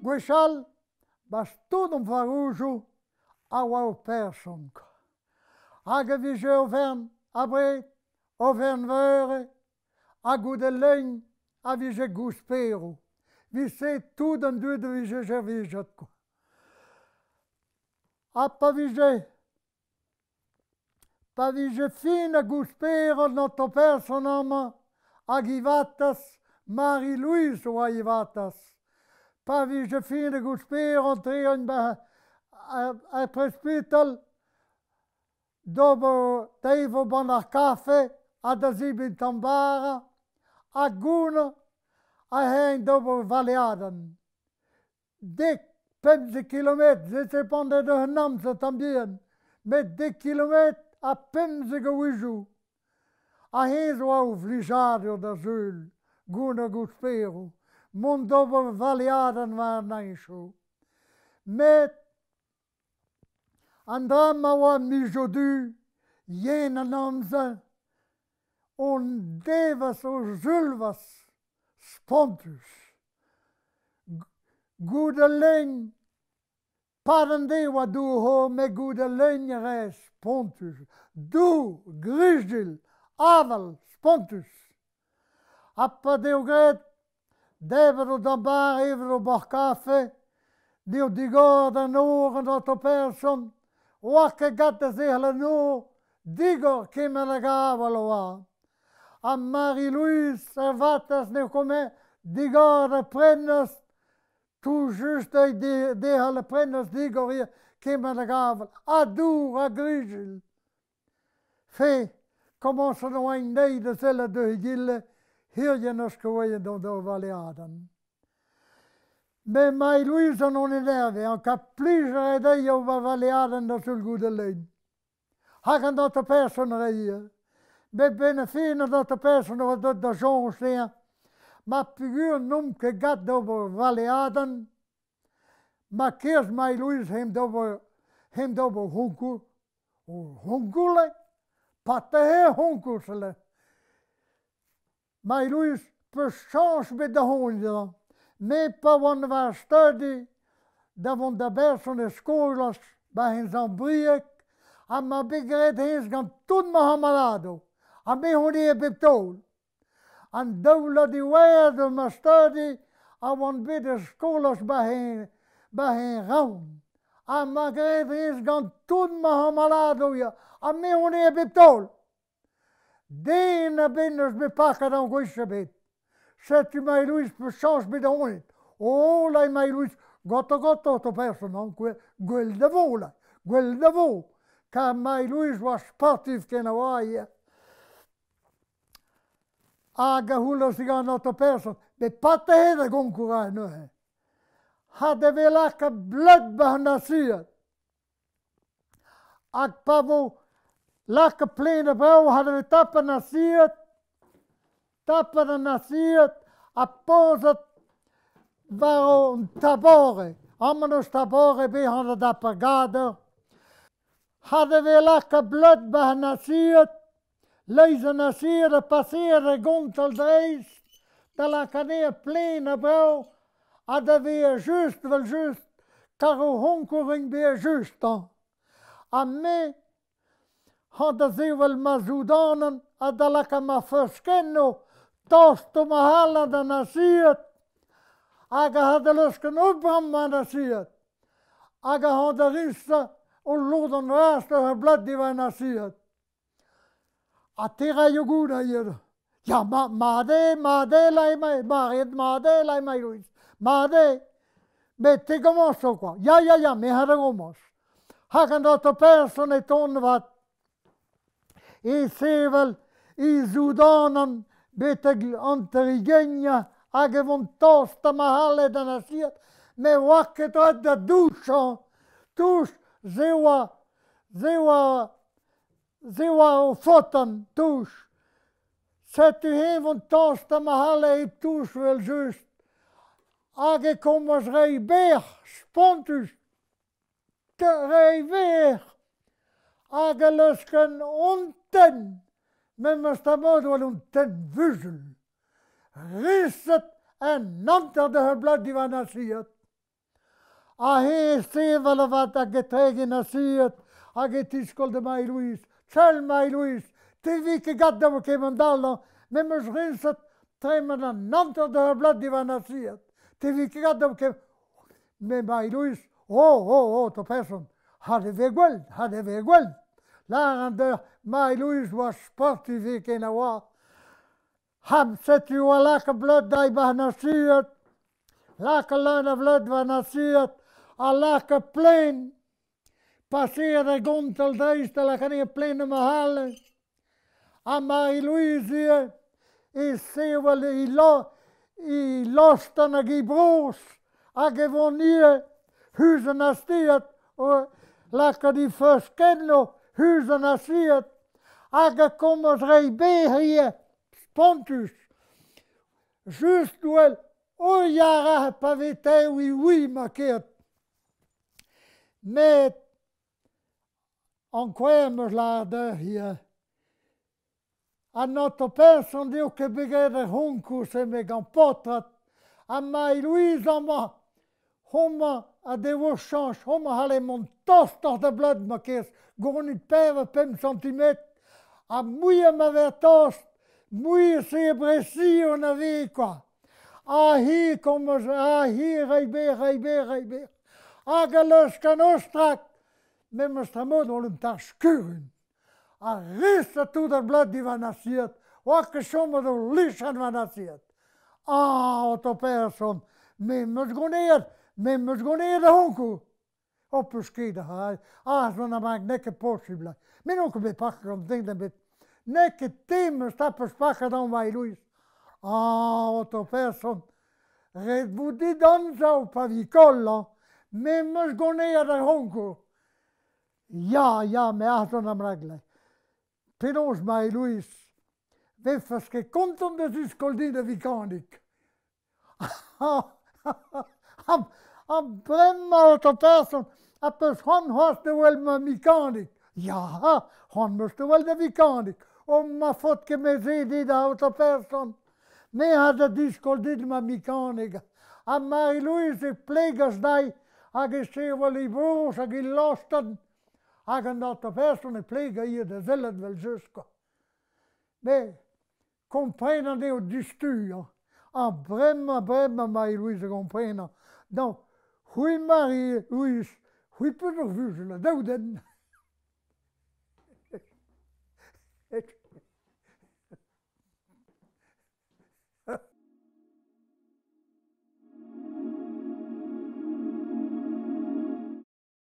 Gwechall, 'ba tout an farrouzioù a oa ur person kwa. Hag e vije oferenn abred, oferenn veure ha goude lein a vije gousperoù. 'Vit-se tout an dud a vije servijet kwa. Ha pa vije pa vije fin ar gousperoù an aotrou person amañ hag e vatezh Marie-Louise 'oa e vatezh. Pa vije fin ar gousperoù 'ba er presbital d'ober da evañ bannac'h kafe ha da zebriñ tamm bara ha goude aze d'ober baleadenn. Dek, 15 kilometr, se depend deus an amzer tamm bihan, met 10 kilometr ha 15 a-wezhioù. Ha hennezh 'oa o vlijadur da sul, goude ar gousperoù, mont d'ober baleadenn war an henchoù. Met an dra-mañ 'oa miz Du, yen an amzer, hon devezh ur sulvezh spontus. Goude lein, 'pad an deiz 'oa dour 'o met goude lein e rae spontus. Dour, grizilh, aval, spontus. Ha pa 'deo graet debret o tamm bara, evet o boc'h kafe, n'eo digoret an nor an aotrou person, 'oa ket gant da zerc'hel an nor digor kement hag aval a oa. Ha Marie-Louise a vatezh n'eo ket me digoret ar prenestr tout-just derc'hel ar prenestr digor ivez kement hag aval ha dour ha grizilh. Fe, komañset 'oa an deiz da sellet deus egile, hiziv n'eus ket voaien dont d'ur valeadenn. Met Marie-Louise on en enerve, en ka plij a rae dezhi ober valeadenn da sul goude lein. Hag an aotrou person a rae ivez. Met 'benn ar fin an aotrou person a oa deuet da soñj dezhañ ma peogwir n'omp ket gant d'ober valeadenn, ma kerzh Marie-Louise hemp d'ober hemp d'ober c'honkour, o c'honkour eo, pa tehe c'honkour sell. Marie-Louise 'peus chañs bet da c'hounit dezhañ. Me pa oan war studi da vont da berson e skolaj 'ba Sant-Brieg ha 'ma bet graet hennezh gant tout ma c'hamaladoù ha me 'c'hounee bep taol. An daou vloaz diwezhañ eus ma studi a oan bet er skolaj 'ba 'ba Raon ha 'ma graet hennezh gant tout ma c'hamaladoù ya ha me 'c'hounee bep taol. Den ebet n'eus bet paket an gwech ebet. Setu Marie-Louise 'peus chañs bet da c'hounit. Oh la Marie-Louise, ganto ganto to person an gwell da vo la, gwell da vo. Kar Marie-Louise 'oa sportif ken a oa ivez. Hag a c'houlennas digant an aotrou person, met patehet a gonkour neuze. Ha da vez lakaet bleud 'ba an asied. Hag pa vo lakaet plaen a brav ha da vez tapet an asied, tapet an asied ha pozet war an tabore. Amañ n'eus tabore ebet da dapañ gador. Ha da vez lakaet bleud 'ba an asied, leizh an asied ha paseet ar gontell dreist da lakaat anezhañ plaen ha brav ha da vezañ just evel-just kar o c'honkour int bezañ just hañ. Ha me hañ da sevel ma soudanenn ha da lakaat ma feuskennoù tost ma c'hallan d'an asied hag a da leuskel ober an asied hag a hañ da riñsañ ul lodenn vras eus ar blad diwar an asied. Ha te 'raio goût ivez. Ya ma mat eo, mat eo la emañ, mat mat eo la emañ Louis, mat eo. Met te 'gomañso kwa, ya ya ya, me a da gomañs. Hag an aotrou person e tont avat e sevel e soudanenn betek hanter-ugent hag e vont tost ha ma c'halle d'an asied, met 'oa ket ret da douchañ. Touch, se 'oa, se 'oa Se 'oa o fotan, touch. Setu eñ vont tost ha ma c'halle hep touch evel-just. Hag e kommas reiñ bec'h spontus. Reiñ bec'h. Hag e leusken hon tenn, memes tra mod 'oa hon tenn vuzul. Riñset Un hanter deus ur bloaz diwar an asied. Ha he sevel avat hag e tregin asied hag e tiskol da Marie-Louise. Sell Marie-Louise, te vi ket gant da kement-all, hañ. Me 'm eus riñset tremen an hanter deus ur bloaz diwar an asied. Te vi ket gant da ket... Me Marie-Louise, oh, oh, oh, to person, ha de vez gwell, ha de vez gwell. Lâr an deur, Marie-Louise oa sportiv ken a oa. Ha setu oa lakaet bleud dezhi 'ba an asied, lakaet leun a vleud war an asied, ha lakaet plen. Paseet ar gontell dreist da lakaat anezhañ plen ma c'halle. Ha Marie-Louise ivez e sevel he he lostenn hag he brozh hag e vont ivez huz an asied o lakaat he feuskennoù huz an asied hag e komz reiñ bec'h ivez. Spontus! Just well, o ya pa vez tev oui ma ket. Met ankouaet 'm eus lâret deoc'h ivez. An aotrou person n'eo ket bet graet ar c'honkours eme gant paotred ha Marie-Louise amañ. Homañ a devo chañs, homañ a c'halle mont tostoc'h da blad ma kerz gonit pevar pemp santimetr ha muiañ ma vez tost, muiañ se bresion a vez kwa. Ha hi komz, ha hi reiñ berr, reiñ berr, reiñ berr. Hag a laosk an ostrak, memes tra mod on un tarzh kurun. Ha rest ha tout ar blad diwar an asied, oa ket chomet ul lichenn war an asied. Ah, aotrou person, me 'm eus goneet, me 'm eus goneet ar c'honkour. Ho peus ket ah, ah, zo na n'eo ket posubl. Me n'on ket bet paket gant den ebet. N'eo ket te 'm eus tapet paket amañ Marie-Louise. Ah, aotrou person, ret vo dit anzav pa vi koll, hañ. Me 'm eus goneet ar c'honkour. Ya, ya, me arzh am ragle. Penaos, Marie-Louise, 'vefes ket kontant da ziskol din da vikanik? Ha bremañ, aotrou person, a peus c'hoant c'hoazh da wel ma mikanik? Ya, c'hoant 'm eus da wel da vikanik. Oh, ma faot ket me se dit, aotrou person. Me a da diskol dit ma mikanik. Ha Marie-Louise e plegas dezhi hag e sevel he brozh hag he lostenn. Hag an aotrou person e plega ivez da sellet evel-just kwa. Met komprenañ eo diouzhtu hañ. Ha bremañ, bremañ Marie-Louise a gomprenañ. Donc, c'hwi Marie-Louise, c'hwi 'peus ur vugel ha daou den.